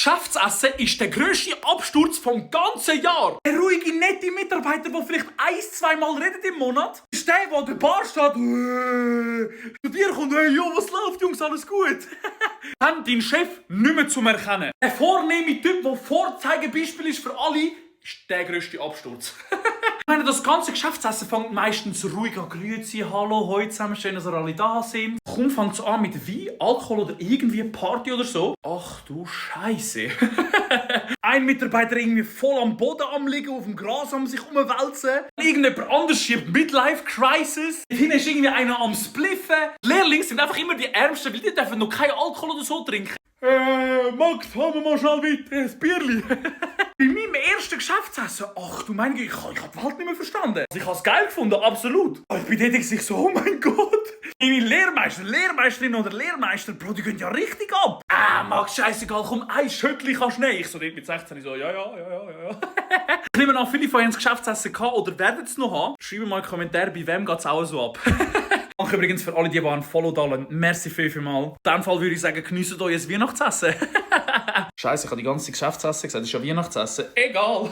Geschäftsessen ist der grösste Absturz vom ganzen Jahr. Der ruhige, nette Mitarbeiter, der vielleicht 1-2 Mal redet im Monat, ist der an der Bar steht, zu dir kommt, hey, jo, was läuft, Jungs, alles gut? Dann dein Chef nicht mehr zu erkennen. Der vornehme Typ, der Vorzeigebeispiel ist für alle, ist der grösste Absturz. Ich meine, das ganze Geschäftsessen fängt meistens ruhig an. Grüezi, hallo, heute zusammen, schön, dass ihr alle da sind. Kaum fängt es an mit Wein, Alkohol oder irgendwie Party oder so. Ach du Scheiße. Ein Mitarbeiter irgendwie voll am Boden am liegen, auf dem Gras am sich umwälzen. Irgendjemand anders schiebt Midlife-Crisis. Hinten ist irgendwie einer am Spliffen. Die Lehrlinge sind einfach immer die Ärmsten, weil die dürfen noch keinen Alkohol oder so trinken. Max, haben wir mal schnell weiter, ein Bierli. Bei meinem ersten Geschäftsessen, ach du meine Güte, ich habe die Welt nicht mehr verstanden. Also ich habe es geil gefunden, absolut. Aber ich bin dort so, oh mein Gott. Meine Lehrmeisterin oder Lehrmeister, Bro, die gehen ja richtig ab. Max, scheißegal, komm, ein Schüttli kannst du nehmen. Ich so dort mit 16 so, ja. Ich nehme an, viele von euch haben das Geschäftsessen gehabt oder werden es noch haben. Schreibt mal in die Kommentare, bei wem geht es auch so ab. Danke übrigens für alle, die ein Follow da lassen. Merci vielmals. In diesem Fall würde ich sagen, genießt euch ein Weihnachtsessen. Scheiße, ich habe die ganze Geschäftsessen gesagt, das ist ja Weihnachtsessen. Egal.